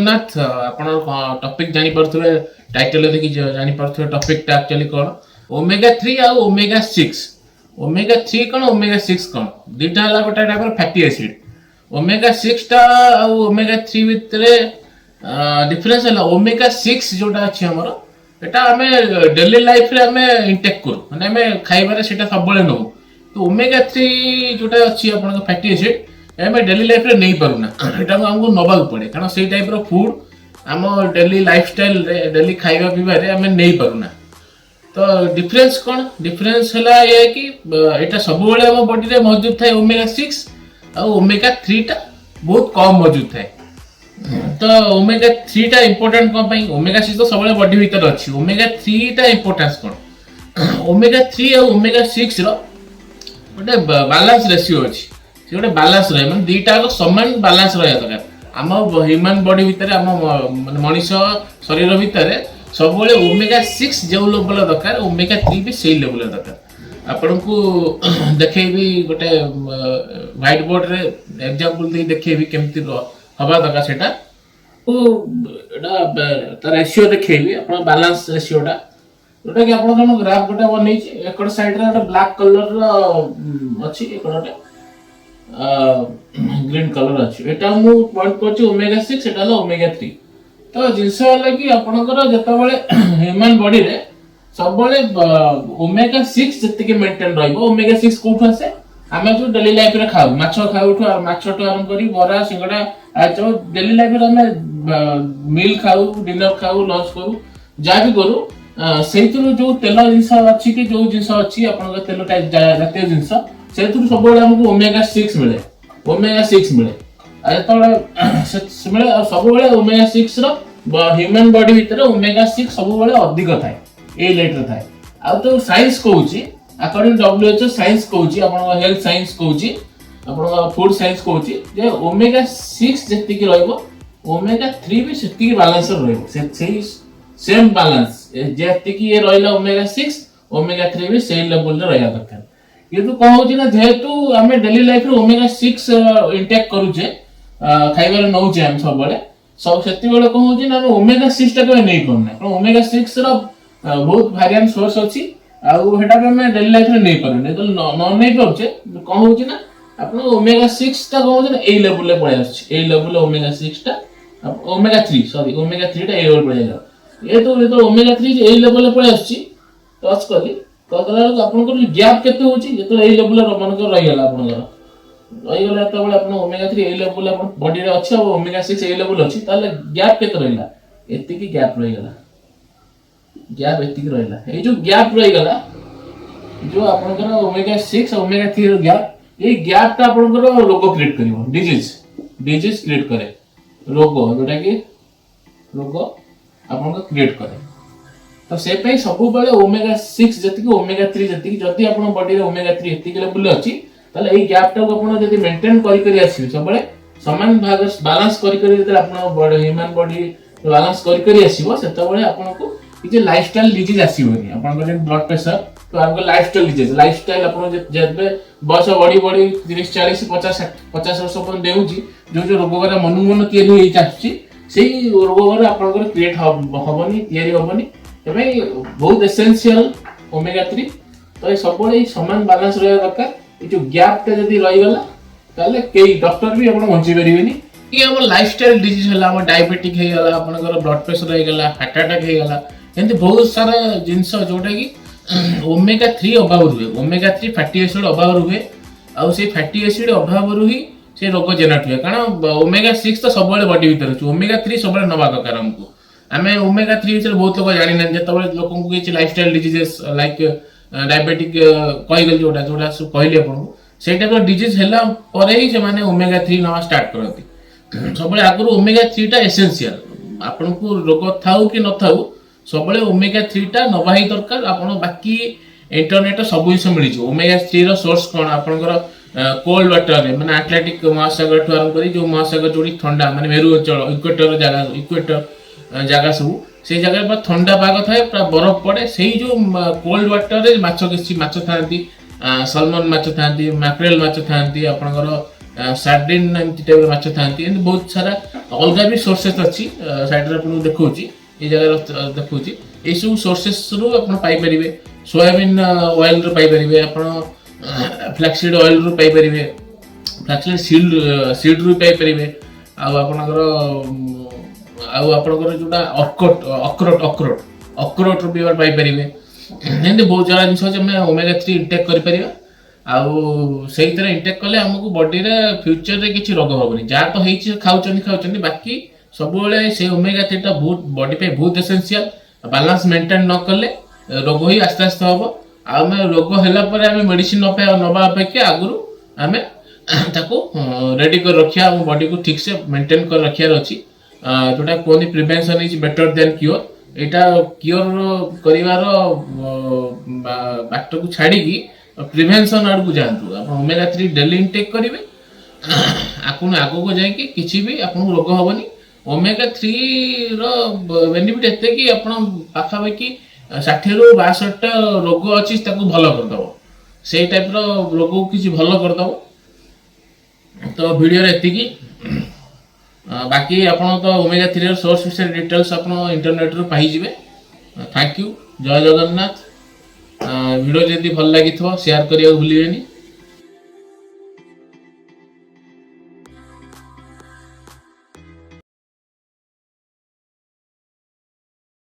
ଜଗନ୍ନାଥ। ଆପଣ ଟପିକ ଜାଣିପାରୁଥିବେ, ଟାଇଟଲ ଦେଖି ଜାଣିପାରୁଥିବେ ଟପିକଟା ଆକ୍ଚୁଆଲି କ'ଣ। ଓମେଗା 3 ଆଉ ଓମେଗା 6। ଓମେଗା 3 କ'ଣ, ଓମେଗା 6 କ'ଣ? ଦୁଇଟା ହେଲା ଗୋଟେ ଟାଇପର ଫ୍ୟାଟି ଏସିଡ୍। ଓମେଗା 6ଟା ଆଉ ଓମେଗା 3 ଭିତରେ ଡିଫରେନ୍ସ ହେଲା, ଓମେଗା 6 ଯୋଉଟା ଅଛି ଆମର, ଏଟା ଆମେ ଡେଲି ଲାଇଫରେ ଆମେ ଇନଟେକ୍ କରୁ, ମାନେ ଆମେ ଖାଇବାରେ ସେଇଟା ସବୁବେଳେ ନେଉ। ତ ଓମେଗା 3 ଯୋଉଟା ଅଛି ଆପଣଙ୍କ ଫ୍ୟାଟି ଏସିଡ୍, ଆମେ ଡେଲି ଲାଇଫରେ ନେଇପାରୁନା। ଏଟାକୁ ଆମକୁ ନେବାକୁ ପଡ଼େ, କାରଣ ସେଇ ଟାଇପର ଫୁଡ୍ ଆମ ଡେଲି ଲାଇଫଷ୍ଟାଇଲରେ, ଡେଲି ଖାଇବା ପିଇବାରେ ଆମେ ନେଇପାରୁନା। ତ ଡିଫରେନ୍ସ କ'ଣ? ଡିଫରେନ୍ସ ହେଲା ଏଇଆ କି ଏଇଟା ସବୁବେଳେ ଆମ ବଡିରେ ମହଜୁଦ ଥାଏ ଓମେଗା 6, ଆଉ ଓମେଗା 3ଟା ବହୁତ କମ୍ ମହଜୁଦ ଥାଏ। ତ ଓମେଗା 3ଟା ଇମ୍ପୋର୍ଟାଣ୍ଟ କ'ଣ ପାଇଁ? ଓମେଗା 6 ତ ସବୁବେଳେ ବଡି ଭିତରେ ଅଛି, ଓମେଗା 3ଟା ଇମ୍ପୋର୍ଟାନ୍ସ କ'ଣ? ଓମେଗା 3 ଆଉ ଓମେଗା 6ର ଗୋଟେ ବାଲାନ୍ସ ରେସିଓ ଅଛି। ସେ ଗୋଟେ ବାଲାନ୍ସ ରହେ, ମାନେ ଦିଟା ଯାକ ସମାନ ବାଲାନ୍ସ ରହିବା ଦରକାର। ଆମ ହ୍ୟୁମାନ ବଡି ଭିତରେ, ଆମ ମାନେ ମଣିଷ ଶରୀର ଭିତରେ ସବୁବେଳେ ଓମେଗା 6 ଯେଉଁ ଲେଭେଲ ଦରକାର, ଓମେଗା 3 ବି ସେଇ ଲେଭେଲ ଦରକାର। ଆପଣଙ୍କୁ ଦେଖେଇବି, ଗୋଟେ ହ୍ୱାଇଟ୍ ବୋର୍ଡରେ ଏକ୍ଜାମ୍ପଲ ଦେଇ ଦେଖେଇବି କେମିତି ହବା ଦରକାର ସେଇଟା। ଏଇଟା ତା ରେସିଓ ଦେଖେଇବି ଆପଣ, ବାଲାନ୍ସ ରେସିଓଟା, ଯୋଉଟା କି ଆପଣଙ୍କର ମୁଁ ଗ୍ରାଫ ଗୋଟେ ବନେଇଛି। ଏକଡ଼ ସାଇଡରେ ଗୋଟେ ବ୍ଲାକ୍ କଲରର ଅଛି, ଏକଡ଼ ଗୋଟେ ଗ୍ରୀନ୍ କଲର ଅଛି। ଏଟା ମୁଁ ପଏଣ୍ଟ କରୁଛି ଓମେଗା 6, ଏଟା ହେଲା ଓମେଗା 3। ତ ଜିନିଷ ହେଲା କି ଆପଣଙ୍କର ଯେତେବେଳେ ହ୍ୟୁମାନ ବଡିରେ ସବୁବେଳେ ଓମେଗା 6 ଯେତିକି ମେଣ୍ଟେନ ରହିବ। ଓମେଗା 6 କୋଉଠୁ ଆସେ? ଆମେ ଯୋଉ ଡେଲି ଲାଇଫରେ ଖାଉ, ମାଛ ଖାଉଠୁ, ମାଛଠୁ ଆରମ୍ଭ କରି ବରା, ସିଙ୍ଗଡ଼ା, ଆଳୁଚପ, ଡେଲି ଲାଇଫରେ ଆମେ ମିଲ୍ ଖାଉ, ଡିନର ଖାଉ, ଲଞ୍ଚ କରୁ, ଯାହା ବି କରୁ, ସେଇଥିରୁ ଯୋଉ ତେଲ ଜିନିଷ ଅଛି କି ଯୋଉ ଜିନିଷ ଅଛି ଆପଣଙ୍କ ତେଲ ଟାଇପ ଜାତୀୟ ଜିନିଷ, ସେଇଥିରୁ ସବୁବେଳେ ଆମକୁ ଓମେଗା 6 ମିଳେ। ଓମେଗା 6 ମିଳେ, ଆଉ ଯେତେବେଳେ ସେ ମିଳେ, ଆଉ ସବୁବେଳେ ଓମେଗା 6 ର ହ୍ୟୁମାନ ବଡି ଭିତରେ ଓମେଗା 6 ସବୁବେଳେ ଅଧିକ ଥାଏ, ଏଇ ରେଟ୍ରେ ଥାଏ। ଆଉ ତ ସାଇନ୍ସ କହୁଛି, ଆକର୍ଡିଂ WHO science କହୁଛି, ଆପଣଙ୍କ ହେଲ୍ଥ ସାଇନ୍ସ କହୁଛି, ଆପଣଙ୍କ ଫୁଡ ସାଇନ୍ସ କହୁଛି ଯେ ଓମେଗା 6 ଯେତିକି ରହିବ, ଓମେଗା 3 ବି ସେତିକି ବାଲାନ୍ସରେ ରହିବ। ସେଇ ସେମ୍ ବାଲାନ୍ସ ଯେତିକି ଇଏ ରହିଲା ଓମେଗା 6, ଓମେଗା 3 ବି ସେଇ ଲେଭେଲରେ ରହିବା ଦରକାର। କିନ୍ତୁ କଣ ହଉଛି ନା, ଯେହେତୁ ଆମେ ଡେଲି ଲାଇଫରେ ଓମେଗା 6 ଇନଟେକ୍ କରୁଛେ, ଖାଇବାରେ ନଉଛେ ଆମେ ସବୁବେଳେ ସବୁ, ସେତିକିବେଳେ କଣ ହଉଛି ନା ଆମେ ଓମେଗା 6ଟା କେବେ ନେଇପାରୁନେ, କାରଣ ଓମେଗା 6 ର ବହୁତ ଭାରିଆଣ୍ଟ ସୋର୍ସ ଅଛି ଆଉ ସେଟା ବି ଆମେ ଡେଲି ଲାଇଫରେ ନେଇପାରୁନେ। ଯେତେବେଳେ ନ ନେଇପାରୁଛେ, କଣ ହଉଛି ନା ଆପଣ ଓମେଗା 6ଟା କଣ ହଉଛି ନା ଏଇ ଲେଭେଲରେ ପଳେଇ ଆସୁଛି। ଏଇ ଲେଭେଲରେ ଓମେଗା 6ଟା, ଓମେଗା 3, ସରି, ଓମେଗା 3ଟା ଏଇ ଲେଭେଲ ପଳେଇ ଯାଉଛି। ଯେହେତୁ ଯେତେବେଳେ ଓମେଗା 3 ଏଇ ଲେଭେଲରେ ପଳେଇ ଆସୁଛି, ଟଚ୍ କଲି, ଟଚ୍ କଲା ବେଳକୁ ଆପଣଙ୍କର ଗ୍ୟାପ୍ କେତେ ହଉଛି? ଯେତେବେଳେ ଏଇ ଲେଭେଲରେ ମନେକର ରହିଗଲା, ଆପଣଙ୍କର ରହିଗଲା, ଯେତେବେଳେ ଆପଣ ଓମେଗା 3 ଏଇ ଲେଭେଲ ଆପଣ ବଡିରେ ଅଛି ଆଉ ଓମେଗା 6 ଏଇ ଲେଭେଲ ଅଛି, ତାହେଲେ ଗ୍ୟାପ୍ କେତେ ରହିଲା? ଏତିକି ଗ୍ୟାପ୍ ରହିଗଲା। ଗ୍ୟାପ୍ ଏତିକି ରହିଲା। ଏଇ ଯୋଉ ଗ୍ୟାପ୍ ରହିଗଲା, ଯୋଉ ଆପଣଙ୍କର ଓମେଗା 6, ଓମେଗା 3 ର ଗ୍ୟାପ୍, ଏଇ ଗ୍ୟାପ୍ଟା ଆପଣଙ୍କର ରୋଗ କ୍ରିଏଟ୍ କରିବ, ଡିଜିଜ୍ କ୍ରିଏଟ୍ କରେ, ରୋଗ ଯୋଉଟା କି ରୋଗ ଆପଣଙ୍କ କ୍ରିଏଟ୍ କରେ। ତ ସେ ପାଇଁ ସବୁବେଳେ ଓମେଗା 6 ଯେତିକି, ଓମେଗା 3 ଯେତିକି, ଯଦି ଆପଣଙ୍କ ବଡିରେ ଓମେଗା 3 ଏତିକି ଲେଭେଲ ଅଛି, ତାହେଲେ ଏଇ ଗ୍ୟାପ୍ଟାକୁ ଆପଣ ଯଦି ମେଣ୍ଟେନ୍ କରି କରି ଆସିବେ, ସବୁବେଳେ ସମାନ ଭାଗ ବାଲାନ୍ସ କରି କରି, ଯେତେବେଳେ ଆପଣ ହ୍ୟୁମାନ ବଡି ବାଲାନ୍ସ କରି କରି ଆସିବ, ସେତେବେଳେ ଆପଣଙ୍କୁ କିଛି ଲାଇଫଷ୍ଟାଇଲ ଡିଜିଜ୍ ଆସିବନି। ଆପଣଙ୍କର ଯେମିତି ବ୍ଲଡ ପ୍ରେସର ତ ଆପଣଙ୍କ ଲାଇଫଷ୍ଟାଇଲ ଡିଜିଜ୍, ଲାଇଫଷ୍ଟାଇଲ ଆପଣ ଯେବେ ବୟସ ବଢି ବଢି 30, 40, 50, 50 ବର୍ଷ ପର୍ଯ୍ୟନ୍ତ ଡେଉଁଛି, ଯୋଉ ଯୋଉ ରୋଗ ଗୁରା ମନକୁ ମନ ତିଆରି ହେଇକି ଆସୁଛି, ସେଇ ରୋଗ ଗୁରା ଆପଣଙ୍କର କ୍ରିଏଟ୍ ହବନି, ତିଆରି ହବନି। ସେଥିପାଇଁ ବହୁତ ଏସେନ୍ସିଆଲ ଓମେଗା 3। ତ ଏ ସବୁବେଳେ ଏଇ ସମାନ ବାଲାନ୍ସ ରହିବା ଦରକାର। ଏଇ ଯୋଉ ଗ୍ୟାପ୍ଟା ଯଦି ରହିଗଲା, ତାହେଲେ କେହି ଡକ୍ଟର ବି ଆପଣ ବଞ୍ଚେଇ ପାରିବେନି। କି ଆମର ଲାଇଫଷ୍ଟାଇଲ ଡିଜିଜ୍ ହେଲା, ଆମର ଡାଇବେଟିକ୍ ହେଇଗଲା, ଆପଣଙ୍କର ବ୍ଲଡ ପ୍ରେସର ହେଇଗଲା, ହାର୍ଟ ଆଟାକ୍ ହେଇଗଲା, ଏମିତି ବହୁତ ସାରା ଜିନିଷ ଯୋଉଟା କି ଓମେଗା 3 ଅଭାବରୁ ହୁଏ। ଓମେଗା 3 ଫ୍ୟାଟି ଏସିଡ୍ ଅଭାବରୁ ହୁଏ, ଆଉ ସେଇ ଫ୍ୟାଟି ଏସିଡ୍ ଅଭାବରୁ ହିଁ ସେ ରୋଗ ଜେନେରେଟ୍ ହୁଏ। କାରଣ ଓମେଗା 6 ତ ସବୁବେଳେ ବଡି ଭିତରେ ଅଛି, ଓମେଗା 3 ସବୁବେଳେ ନେବା ଦରକାର ଆମକୁ। ଆମେ ଓମେଗା 3 ବିଷୟରେ ବହୁତ ଲୋକ ଜାଣିନାହାନ୍ତି। ଯେତେବେଳେ ଲୋକଙ୍କୁ କିଛି ଲାଇଫଷ୍ଟାଇଲ ଡିଜିଜେସ୍ ଲାଇକ୍ ଡାଇବେଟିକ୍ କହିଗଲି, ଯୋଉଟା ଯୋଉଟା ସବୁ କହିଲି ଆପଣଙ୍କୁ, ସେଇ ଟାଇପର ଡିଜିଜ୍ ହେଲା ପରେ ହିଁ ସେମାନେ ଓମେଗା 3 ନେବା ଷ୍ଟାର୍ଟ କରନ୍ତି। ସବୁବେଳେ ଆଗରୁ ଓମେଗା 3ଟା ଏସେନ୍ସିଆଲ। ଆପଣଙ୍କୁ ରୋଗ ଥାଉ କି ନଥାଉ, ସବୁବେଳେ ଓମେଗା 3ଟା ନେବା ହିଁ ଦରକାର। ଆପଣ ବାକି ଇଣ୍ଟରନେଟ୍ ସବୁ ଜିନିଷ ମିଳିଯିବ। ଓମେଗା 3 ର ସୋର୍ସ କ'ଣ? ଆପଣଙ୍କର କୋଲ୍ଡ ୱାଟରରେ, ମାନେ ଆଟଲାଣ୍ଟିକ ମହାସାଗରଠୁ ଆରମ୍ଭ କରି ଯୋଉ ମହାସାଗର ଯୋଉଠି ଥଣ୍ଡା, ମାନେ ମେରୁ ଅଞ୍ଚଳ, ଇକ୍ୱେଟର ଜାଗା, ଇକ୍ୱେଟର ଜାଗା ସବୁ, ସେଇ ଜାଗାରେ ପୁରା ଥଣ୍ଡା ପାଗ ଥାଏ, ପୁରା ବରଫ ପଡେ। ସେଇ ଯୋଉ କୋଲ୍ଡ ୱାଟରରେ ମାଛ, କିଛି ମାଛ ଥାଆନ୍ତି, ସଲମନ ମାଛ ଥାଆନ୍ତି, ମାକ୍ରେଲ ମାଛ ଥାଆନ୍ତି, ଆପଣଙ୍କର ସାର୍ଡିନ୍ ଏମିତି ଟାଇପ୍ର ମାଛ ଥାନ୍ତି। ଏମିତି ବହୁତ ସାରା ଅଲଗା ବି ସୋର୍ସେସ୍ ଅଛି। ସାଇଡ଼୍ରେ ଆପଣଙ୍କୁ ଦେଖାଉଛି, ଏଇ ଜାଗାରେ ଦେଖାଉଛି। ଏଇସବୁ ସୋର୍ସେସ୍ରୁ ଆପଣ ପାଇପାରିବେ। ସୋୟାବିନ୍ ଅଏଲ୍ରୁ ପାଇପାରିବେ ଆପଣ, ଫ୍ଲାକ୍ସିଡ୍ ଅଏଲ୍ରୁ ପାଇପାରିବେ, ଫ୍ଲାକ୍ସିଡ୍ ସିଡ୍ରୁ ପାଇପାରିବେ। ଆଉ ଆପଣଙ୍କର ଯୋଉଟା ଅର୍କଟ ଅକ୍ରୋଟ ଅକ୍ରୋଟ ଅକ୍ରୋଟରୁ ବି ପାଇପାରିବେ। ଏମିତି ବହୁତ ସାରା ଜିନିଷ ଅଛି, ଆମେ ଓମେଗା 3 ଇନଟେକ୍ କରିପାରିବା। ଆଉ ସେଇଥିରେ ଇନଟେକ୍ କଲେ ଆମକୁ ବଡିରେ ଫ୍ୟୁଚରରେ କିଛି ରୋଗ ହବନି। ଯାହା ତ ହେଇଛି ଖାଉଛନ୍ତି ଖାଉଛନ୍ତି, ବାକି ସବୁବେଳେ ସେଇ ଓମେଗା 3ଟା ବହୁତ ବଡି ପାଇଁ ବହୁତ ଏସେନ୍ସିଆଲ। ବାଲାନ୍ସ ମେଣ୍ଟେନ୍ ନ କଲେ ରୋଗ ହିଁ ଆସ୍ତେ ଆସ୍ତେ ହବ। ଆଉ ଆମେ ରୋଗ ହେଲା ପରେ ଆମେ ମେଡିସିନ ନ ପାଇବା ନବା ଅପେକ୍ଷା ଆଗରୁ ଆମେ ତାକୁ ରେଡି କରି ରଖିବା, ଆମ ବଡିକୁ ଠିକସେ ମେଣ୍ଟେନ୍ କରି ରଖିବାର ଅଛି। ଯୋଉଟା କୁହନ୍ତି, "Prevention is better than cure." ଏଇଟା କ୍ୟୁର କରିବାର ବାଟକୁ ଛାଡ଼ିକି ପ୍ରିଭେନ୍ସନ୍ ଆଡ଼କୁ ଯାଆନ୍ତୁ। ଆପଣ ଓମେଗା 3 ଡେଲି ଇନଟେକ୍ କରିବେ, ଆପଣ ଆଗକୁ ଯାଇକି କିଛି ବି ଆପଣଙ୍କୁ ରୋଗ ହବନି। ଓମେଗା 3ର ବେନିଫିଟ୍ ଏତେ କି ଆପଣ ପାଖାପାଖି 60ରୁ 62ଟା ରୋଗ ଅଛି, ତାକୁ ଭଲ କରିଦେବ। ସେଇ ଟାଇପ୍ର ରୋଗକୁ କିଛି ଭଲ କରିଦେବ। ତ ଭିଡ଼ିଓରେ ଏତିକି। ବାକି ଆପଣ ତ ଓମେଗା 3ର ସୋର୍ସ ବିଷୟରେ ଡିଟେଲ୍ସ ଆପଣ ଇଣ୍ଟରନେଟରୁ ପାଇଯିବେ। Thank you, Jay Jagannath. Video ଯଦି ଭଲ ଲାଗିଥିବ, ସେୟାର କରିବାକୁ ଭୁଲିବେନି।